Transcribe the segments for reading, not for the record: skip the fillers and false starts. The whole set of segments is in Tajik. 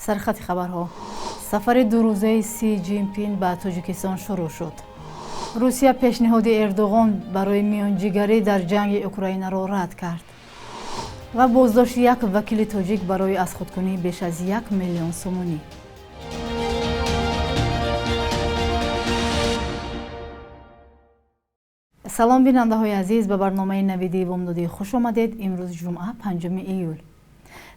Сархати хабарҳо. Сафари дурӯзаи Си Ҷинпин ба Тоҷикистон шурӯъ шуд. Русия пешниҳоди Эрдоғон барои миёнҷигарӣ дар ҷанги Украинаро рад кард. Ва боздошти як вакили тоҷик барои аз худкунии беш аз 1 миллион сомонӣ. Салом, бинандаҳои азиз, ба барномаи навидии бомдодӣ хуш омадед. Имрӯз ҷумъа, 5 июл.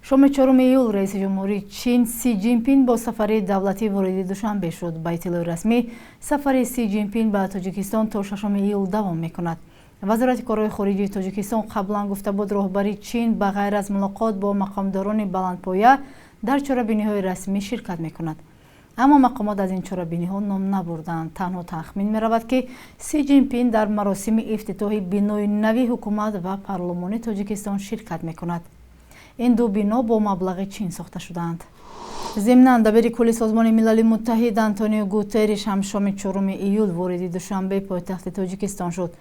Шоми 4 июл раиси ҷумҳури Чин Си Ҷинпин бо сафари давлатӣ вориди Душанбе шуд. Ба иттилои расмӣ, сафари Си Ҷинпин ба Тоҷикистон то 6 июл давом мекунад. Вазорати корҳои хориҷии Тоҷикистон қаблан гуфта буд, роҳбари Чин ба ғайр аз мулоқот бо мақомдорони баландпоя дар чорабиниҳои расмӣ ширкат мекунад. Аммо мақомот аз ин чорабиниҳо ном набурданд. Танҳо тахмин меравад, ки Си Ҷинпин дар маросими ифтитоҳи бинои нави ҳукумат ва парлумони Тоҷикистон ширкат мекунад. Ин ду бино бо маблағи Чин сохта шудаанд. Зимнан, дабири кулли Созмони Милали Муттаҳид Антонио Гутерриш ҳам шоми 4 июл вориди Душанбе, пойтахти Тоҷикистон шуд.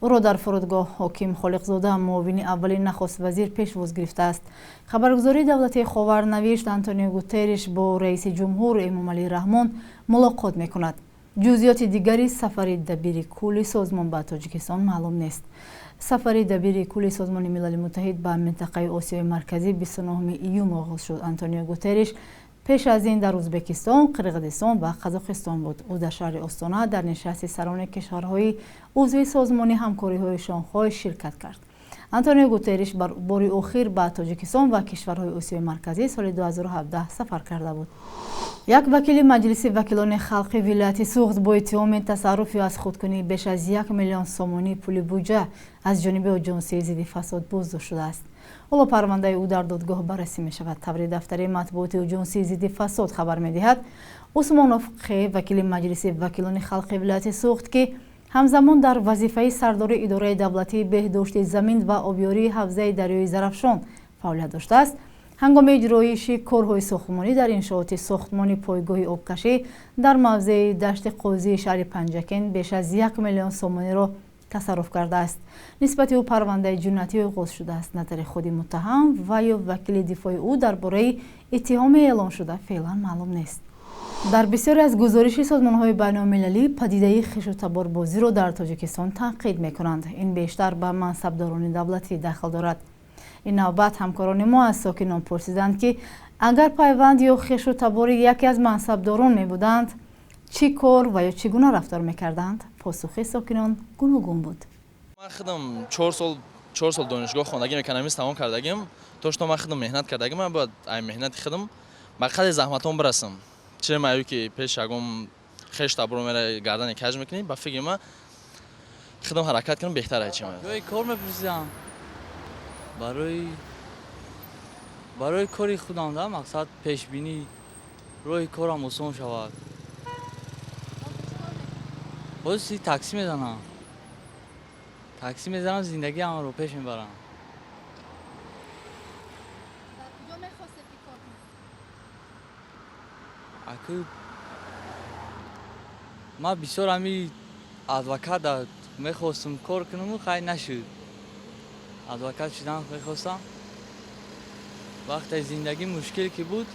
Ӯро дар фурудгоҳ Ҳоким Холиқзода, муовини аввали нахуст вазир, пешвоз гирифтааст. Хабаргузории давлатии Ховар навишт, Антонио Гутерриш бо раиси ҷумҳур Эмомалӣ Раҳмон мулоқот мекунад. Ҷузъиёти дигари сафари дабири кулли созмон ба Тоҷикистон маълум нест. Сафари дабири кулли Созмони Милали Муттаҳид ба минтақаи Осиёи Марказӣ 29 июн оғоз шуд. Антонио Гутерриш пеш аз ин дар Ӯзбекистон, Қирғизистон ва Қазоқистон буд. Ӯ дар шаҳри Остона дар нишасти сарони кишварҳои узви Созмони ҳамкориҳои Шонхой ширкат кард. Антонио Гутерриш бори охир ба Тоҷикистон ва кишварҳои Осиёи Марказӣ соли 2017 сафар карда буд. Як вакили Маҷлиси вакилони халқи вилояти Суғд бо иттиҳоми тасарруф ё аз худкунии беш аз 1 миллион сомонӣ пули буҷа аз ҷониби Оҷонсии зидди фасод боздошт шудааст. Ҳоло парвандаи ӯ дар додгоҳ баррасӣ мешавад. Таври дафтари матбуоти Оҷонсии зидди фасод хабар медиҳад, Усмонов Қ, вакили Маҷлиси вакилони халқи вилояти Суғд, ки ҳамзамон дар вазифаи сардори идораи давлатии беҳдошти замин ва обёрии ҳавзаи дарёи Зарафшон фаъолият доштааст, ҳангоми иҷроиши корҳои сохтмонӣ дар иншооти сохтмони пойгоҳи обкашӣ дар мавзеи Дашти Қозии шаҳри Панҷакент беш аз 1 миллион сомониро тасарруф кардааст. Нисбати ӯ парвандаи ҷиноятӣ оғоз шудааст. Назари худи муттаҳам ва ё вакили дифои ӯ дар бораи иттиҳоми эълоншуда феълан маълум нест. Дар бисёре аз гузориши созмонҳои байналмилалӣ падидаи хишу таборбозиро дар Тоҷикистон танқид мекунанд. Ин бештар ба мансабдорони давлатӣ дахл дорад. Ин навбат ҳамкорони мо аз сокинон пурсиданд, ки агар пайванд ё хешу табори яке аз мансабдорон мебуданд, чӣ кор ва ё чӣ гуна рафтор мекарданд? Посухи сокинон гуногун буд. Ман худам 4 сол донишгоҳ хондагим, экономист тамом кардагим. То что ман худам меҳнат кардагим, ман бояд ай меҳнати худам ба қадри заҳматон бирасам. Че маю ки пеш ягон хеш таборо мера гардани каж мекунӣ, ба фикри ман худам ҳаракат кунам беҳтар ай чи маю. Ҷои кор мепурсидам барои кори худам, да мақсад пешбинӣ роҳи корам осон шавад. Боз таксӣ мезанам, таксӣ мезанам, зиндагиамро пеш мебарам. Дар куҷо мехостед, ки кор кунед? Аку ман бисёр ҳами адвоката мехостум кор кунаму хай нашуд. Адвокат шудан мехостам. Вақте зиндагӣ мушкил ки буд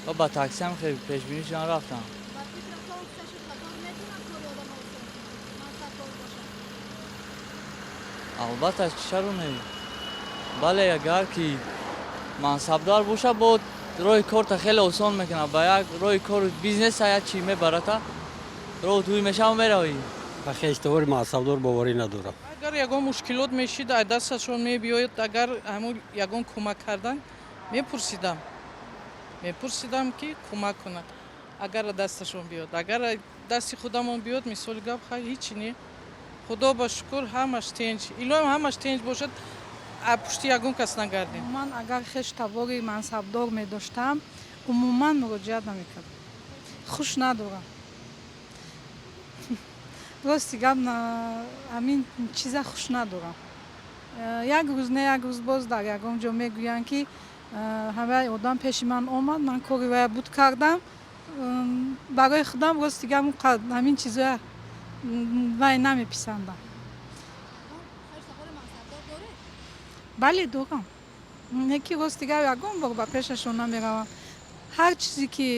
ва ба таксиам хеле пешбинӣ шудан рафтам. Ба фикратон, хешу табор метавонад кори одам осон кунад, мансабдор бошад? Албатта, чаро не? Бале, агар ки мансабдор боша, бо роҳи корта хеле осон мекунад. Ба як роҳи кор бизнеса як чи мебарата, роҳ туй мешава, меравӣ. Ба хештавори мансабдор боварӣ надорам. Агар ягон мушкилот мешид, аз дасташон мебиёяд, агар ҳамун ягон кӯмак кардан мепурсидам, ки кӯмак кунад, агар аз дасташон биёд. Агар аз дасти худамон биёд, мисоли гап, хай, ҳичи не, Худо ба шукр, ҳамаш тинҷ, илоҳим ҳамаш тинҷ бошад, аз пушти ягон кас нагардем. Ман агар хештабори мансабдор медоштам, умуман муроҷиат намекардам, хуш надорам. Рости гап, ҳамин чиза хуш надорам. Як рӯз не, як рӯз боз дар ягон ҷо мегӯянд, ки ҳамаи одам пеши ман омад, ман кори вая буд кардам. Барои худам, рости гап, ҳамин чизоя вай намеписандам. Хештабори мансабдор доред? Бале, дорам, не ки, рости гап, ягон бор ба пешашон намеравам. Ҳар чизе ки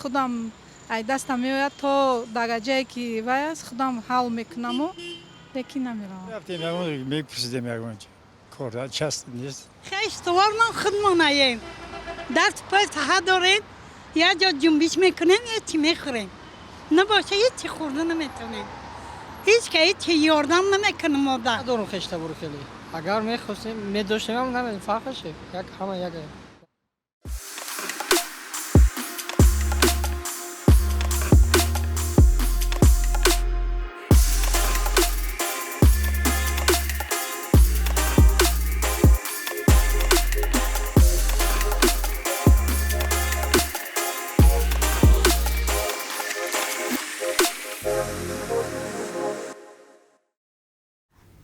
худам ай дастам меояд, то дараҷае ки вай аст, худам ҳал мекунаму, лекин намеравам. Рафтем, ягон мепурсидем, ягон кор част нест. Хештовормон худмонаем, даст пой саҳа дорем, як ҷо ҷунбиш мекунем, ҳечи мехӯрем, набоша ҳечи хӯрда наметавонем, ҳеч ка ҳечи ёрдам намекунам модар. Надорум хештабору хеле. Агар мехостем, медоштем ҳам намедонем, фарқаше, як ҳама як.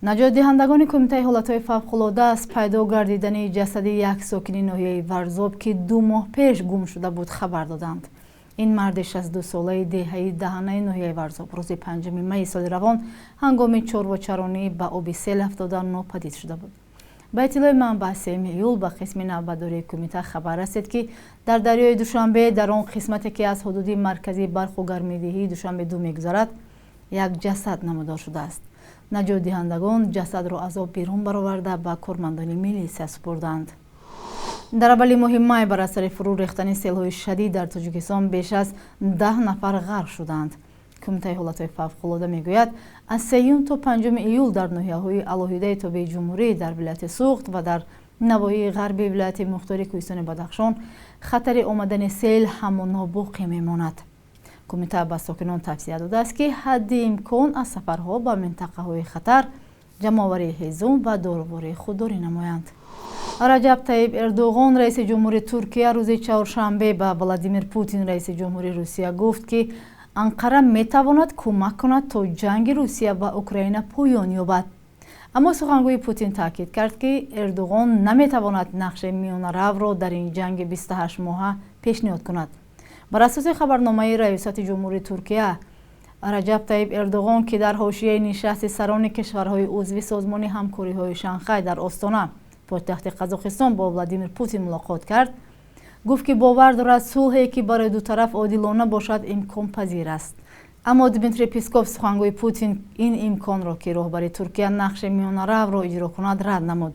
Наҷотдиҳандагони Кумитаи ҳолатҳои фавқулода аз пайдо гардидани ҷасади як сокини ноҳияи Варзоб, ки 2 моҳ пеш гум шуда буд, хабар доданд. Ин марди 62-солаи деҳаи Даҳанаи ноҳияи Варзоб рӯзи 5 майи соли равон ҳангоми чорвочаронӣ ба оби сел афтода нопадид шуда буд. Ба иттилои манбаъ, 3 июл ба қисми навбатдории кумита хабар расид, ки дар дарёи Душанбе, дар он қисмате ки аз ҳудуди марказии барқу гармидиҳии Душанбе 2 мегузарад, як ҷасад намудор шудааст. Наҷотдиҳандагон ҷасадро аз об берун бароварда, ба кормандони милисия супурданд. Дар аввали моҳи май бар асари фурӯ рехтани селҳои шадид дар Тоҷикистон беш аз 10 нафар ғарқ шуданд. Кумитаи ҳолатҳои фавқулода мегӯяд, аз 3 то 5 июл дар ноҳияҳои алоҳидаи тобеи ҷумҳурӣ, дар вилояти Суғд ва дар навоҳии ғарби вилояти мухтори Кӯҳистони Бадахшон хатари омадани сел ҳамоно боқӣ мемонад. Кумита ба сокинон тавсия додааст, ки ҳадди имкон аз сафарҳо ба минтақаҳои хатар, ҷамъоварии ҳезум ва доруворӣ худдорӣ намоянд. Раҷаб Таиб Эрдоғон, раиси ҷумҳури Туркия, рӯзи чаҳоршанбе ба Владимир Путин, раиси ҷумҳури Русия, гуфт, ки Анқара метавонад кӯмак кунад, то ҷанги Русия ва Украина поён ёбад. Аммо сухангӯи Путин таъкид кард, ки Эрдоғон наметавонад нақши миёнаравро дар ин ҷанги 28 моҳа пешниҳод кунад. Бар асоси хабарномаи Раёсати ҷумҳури Туркия, Раҷаб Таиб Эрдоғон, ки дар ҳошияи нишасти сарони кишварҳои узви Созмони ҳамкориҳои Шанхай дар Остона, пойтахти Қазоқистон, бо Владимир Путин мулоқот кард, гуфт, ки бовар дорад сулҳе, ки барои ду тараф одилона бошад, имконпазир аст. Аммо Дмитрий Песков, сухангӯи Путин, ин имконро, ки роҳбари Туркия нақши миёнаравро иҷро кунад, рад намуд.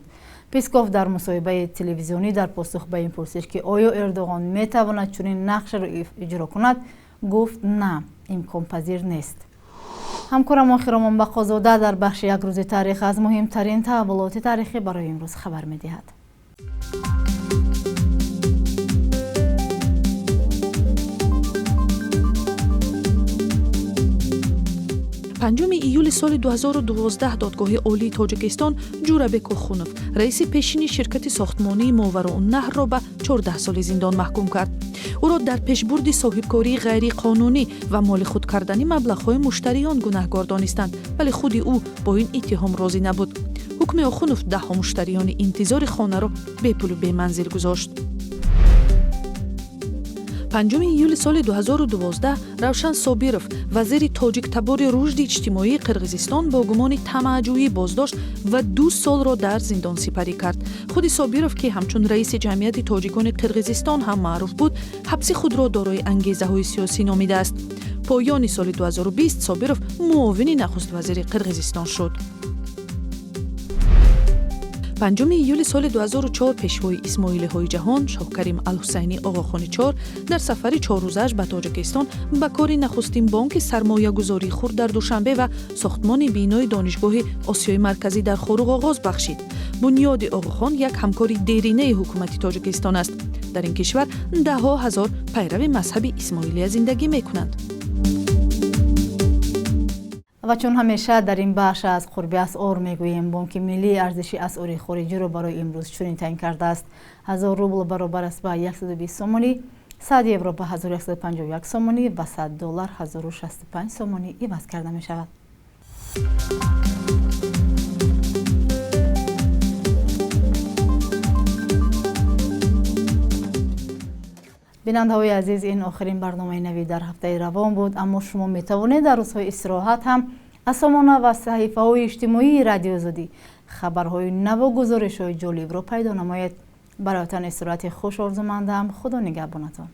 Песков дар мусоҳибаи телевизионӣ дар посух ба ин пурсиш, ки оё Эрдоғон метавонад чунин нақшеро иҷро кунад, гуфт: на, имконпазир нест. Ҳамкорамон Хиромон Бақозода дар бахши «Як рӯзи таърих» аз муҳимтарин таҳаввулоти таърихӣ барои имрӯз хабар медиҳад. 5 июли соли 2012 Додгоҳи Олии Тоҷикистон Ҷурабек Охунов, раиси пешини ширкати сохтмонии Мовароуннаҳрро ба 14 соли зиндон маҳкум кард. Ӯро дар пешбурди соҳибкории ғайриқонунӣ ва моли худ кардани маблағҳои муштариён гунаҳгор донистанд, вале худи ӯ бо ин иттиҳом розӣ набуд. Ҳукми Охунов даҳҳо муштариёни интизори хонаро бепулу беманзил гузошт. 5 июли соли 2012 Равшан Собиров, вазири тоҷиктабори рушди иҷтимоии Қирғизистон, бо гумони тамаъҷӯӣ боздошт ва 2 солро дар зиндон сипарӣ кард. Худи Собиров, ки ҳамчун раиси ҷамъияти тоҷикони Қирғизистон ҳам маъруф буд, ҳабси худро дорои ангезаҳои сиёсӣ номидааст. Поёни соли 2020 Собиров муовини нахуствазири Қирғизистон шуд. 5 июли соли 2004 пешвои исмоилиҳои ҷаҳон Шоҳкарим Алҳусайнӣ Оғохони чор дар сафари 4-рӯзааш ба Тоҷикистон ба кори нахустин бонки сармоягузории хурд дар Душанбе ва сохтмони бинои Донишгоҳи Осиёи Марказӣ дар Хоруғ оғоз бахшид. Бунёди Оғохон як ҳамкори деринаи ҳукумати Тоҷикистон аст. Дар ин кишвар даҳҳо ҳазор пайрави мазҳаби исмоилия зиндагӣ мекунанд. Ва чун ҳамеша дар ин бахш аз қурби асъор мегӯем, Бонки Миллӣ арзиши асъори хориҷиро барои имрӯз чунин таъин кардааст: 1000 рубл баробар аст ба 120 сомонӣ, 100 евро ба 1151 сомонӣ ва 100 доллар 1065 сомонӣ иваз карда мешавад. Бинандаҳои азиз, ин охирин барномаи нави дар ҳафтаи равон буд, аммо шумо метавонед дар рӯзҳои истироҳат ҳам аз сомона ва саҳифаҳои иҷтимоии Радиои Озодӣ хабарҳои наву гузоришҳои ҷолибро пайдо намоед. Бароятон истироҳати хуш орзумандам. Худо нигаҳбонатон.